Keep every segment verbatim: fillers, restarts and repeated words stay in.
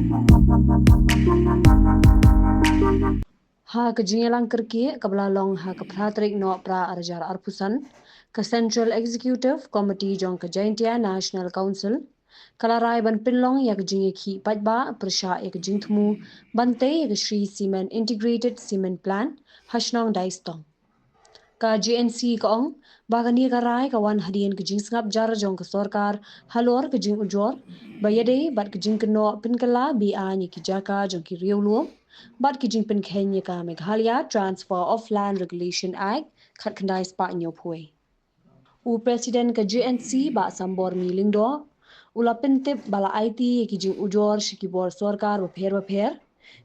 Ha ka jingïalang kyrkieh kaba la long ha ka phra tarik Nohprah arhajar arphew san, ka Central Executive Committee jong ka Jaintia National Council ka la rai ban pynlong ïa ka jingïakhih paidbah pyrshah ïa ka jingthmu ban tei ïa ka Shree Cement Integrated Cement Plant ha shnong Daistong. Ka J N C ka ong ba kane ka rai ka wan hadien ka jingsngap jar jong ka sorkar halor ka jingujor ba ïadei bad ka jingkynnoh pynkylla be-aiñ ïa ki jaka jong ki riewlum bad ki jingpynkheiñ ïa ka Meghalaya Transfer of Land Regulation Act khatkhyndai spah hynñiewphew wei. U President ka J N C Bah Sambormi Lyngdoh u la pyntip ba la aiti ïa ki jingujor sha ki bor sorkar bapher bapher,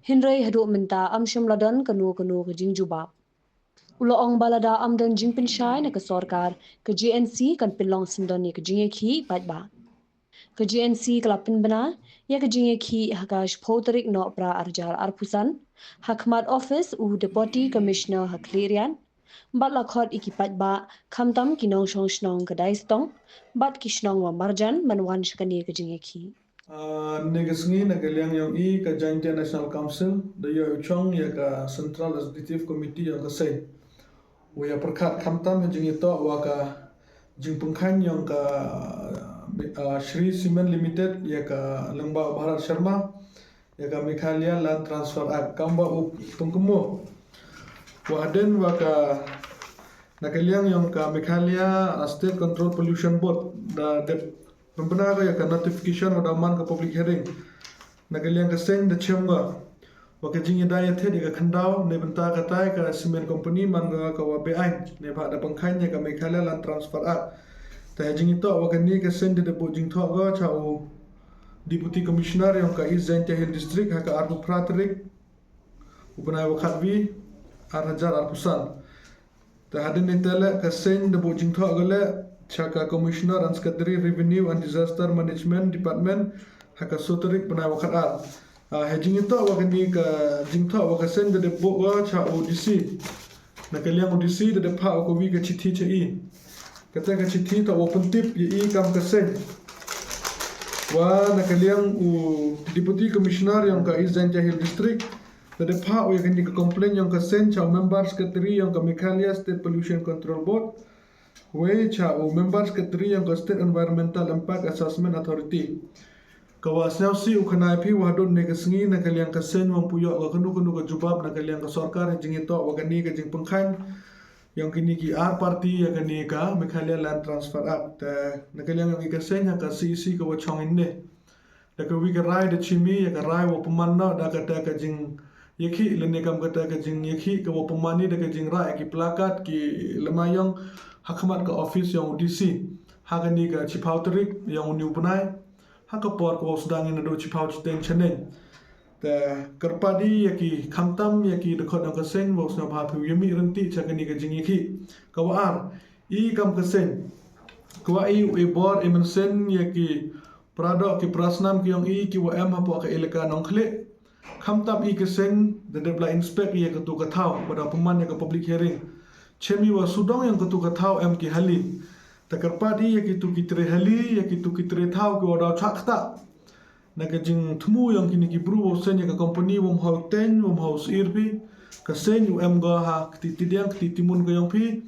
hynrei haduh mynta ym shym la don kano kano ka jingjubab. U la ong ba lada ym don jingpynshai na ka sorkar, ka J N C kan pynlong syndon ïa ka jingïakhih paidbah. Ka J N C ka la pynbna ïa ka jingïakhih ha ka shiphew tarik Nohprah arhajar arphew san ha khmat office u Deputy Commissioner ha Khliehriat bad la khot ïa ki paidbah khamtam ki nongshong shnong ka Daistong bad ki shnong ba marjan ban wan sha kane ka jingïakhih. Ah, ne ka sngi na ka liang yong i ka Jaintia National Council da ïoh u chong ïa ka Central Executive Committee yong ka seng. U ïa pyrkhat khamtam ha jingïatoh wa ka jingpynkhan yong ka, ah, Shree Cement Limited ïa ka lyngba Bharat Sharma ïa ka Meghalaya Land Transfer Act, kam ba u pynkumo. Wa hadien wa ka na ka liang yong ka Meghalaya, ah, State Control Pollution Board da dep pynbna ka ïa ka notification wa da man ka public hearing. Na ka liang ka seng da chem ka wa ka jingïada ïathied ïa ka khyndaw ne bynta ka tai ka cement company man ka ka wa be-aiñ ne ba da pynkheiñ ïa ka Meghalaya Land Transfer Act. Ta ha jingïatoh wa kane ka seng da dep buh jingthoh ka cha u Deputy Commissioner yong ka East Jaintia Hill District ha ka arphew phra tarik u bnai wa khatwi arhajar arphew san. Ta hadien ne te le ka seng da buh jingthoh ka le cha ka Commissioner and Secretary Revenue and Disaster Management Department ha ka soo tarik bnai wa khatar. Ah, ha jingïatoh wa kane ka jingthoh wa ka seng da dep buh ka cha u D C. Na ka liang u D C da dep phah wa ka wi ka chithi cha i. Kata ka chithi ta wa pyntip ïa i kam ka seng. Wa na ka liang u Deputy Commissioner yong ka East Jaintia Hill District da dep phah u ïa kane ka complaint yong ka seng cha u Member Secretary yong ka Meghalaya State Pollution Control Board. Wei cha u Member Secretary yong ka State Environmental Impact Assessment Authority. Ka wa sniaw si u khanai phi wa hadien ne ka sngi na ka liang ka seng wa ym pu ïoh ka kano kano ka jubab na ka liang ka sorkar ha jingïatoh wa kane ka jingpynkheiñ yong kine ki ar party ïa kane ka Meghalaya Land Transfer Act. Eh, na ka liang yong i ka seng ha ka C E C ka wa chong ine. Da ka wi ka rai da chim i ïa ka rai wa pynman noh da kata ka jingïakhih lane kam kata ka jingïakhih ka wa pynman i da ka jingrah ïa ki placard ki lama yong ha khmat ka office yong u D C. Ha kane ka chiphaw tarik yong u ni u bnai. Ha ka por ka wa sdang i naduh chiphaw chiteng chaneng. Te kyrpad i ïa ki khamtam ïa ki dkhot yong ka seng wa u sngewbha phi u ïa mih rynti cha kane ka jingïakhih. Ka wa ar i kam ka seng. Ka wa i u i bor i mynsiem ïa ki pradoh ki prasnam ki yong i ki wa em hapoh ka elaka Nongkhlieh. Khamtam i ka seng da dep la inspect ïa katu ka thaw wa da pynman ïa ka public hearing. Chem i wa sudong yong katu ka thaw em ki hali. Ta kyrpad i ïa kitu ki tre hali ïa kitu ki tre thaw ki wa da chak ta. Na ka jingthmu yong kine ki bru wa u seng ïa ka company wa ym hau teng wa ym hau sir phi. Ka seng u em go ha kti tidiang kti timun ka yong phi.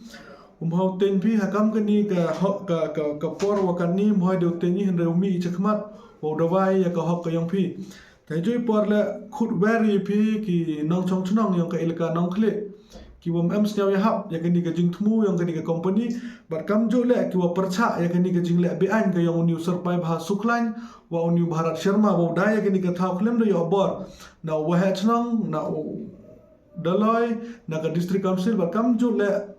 Um hau teng phi ha kam kane ka hok ka, ka, ka por wa kane um hau dei u teng i hynrei u mih i chakhmat wa u dawai ïa ka hok ka yong phi. Ta joi por le khut wer i phi ki nongchong chnong yong ka elaka Nongkhlieh. Ki wa ym em sniaw ïa hap ïa kane ka jingthmu yong kane ka company. Bad kam joi le ki wa pyrchah ïa kane ka jingleh be-aiñ ka yong u ni u Syrpai Bah Sukhlain wa u ni u Bharat Sharma wa u dai ïa kane ka thaw khlem da ïoh bor. Na u waheh chnong na u Daloi, na ka District Council, bad kam jut le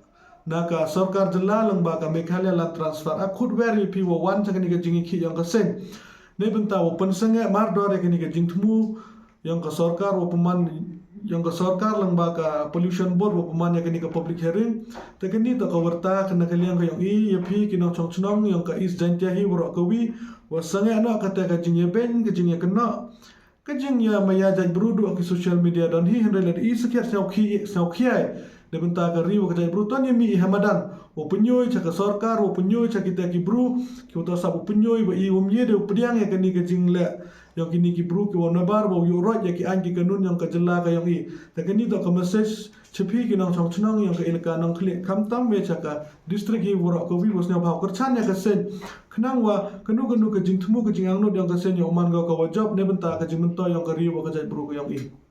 na ka sorkar jylla lyngba ka Meghalaya Land Transfer Act, khut wer ïa phi wa wan cha kane ka jingïakhih yong ka seng. Ne bynta wa pynsangeh mardor ïa kane ka jingthmu yong ka sorkar wa pynman yong ka sorkar lyngba ka Pollution Board wa pynman ïa kane ka public hearing. Te kane to ka warta ka na ka liang ka yong i ïa phi ki nongchong chnong yong ka East Jaintia Hills waroh kawi wa sangeh noh kata ka jingïabeiñ ka jingïakynnoh. Ka jingïamaya jait bru duh ki social media don hi hynrei lada i sakhiat sngewkhia, sngewkhia. Da bynta ka ri wa ka jait bru ton ïa mih i ha madan. Wa pynïoh cha ka sorkar, wa pynïoh cha kita ki bru, ki wa to sap wa pynïoh wa i wa ym ïa dei u pdiang ïa kane ka jingleh ïong kini ki bru ki wan nabar ba u ïoh roit ïa ki aiñ ki kanun ïong ka jylla ka ïong i. Te kani toh ka message cha phi ki nongshong chnong ïong ka ilaka Nongkhlieh, khamtam me cha ka district hi waroh ka wi wa sñiaw bha kyrchan ïa ka seng. Khnang wa kanu kanu ka jingthmu ka jingangnud ïong ka seng ïong u man ka wa jop ne bynta ka jingmyntoi ïong ka ri wa ka jait bru ka ïong i.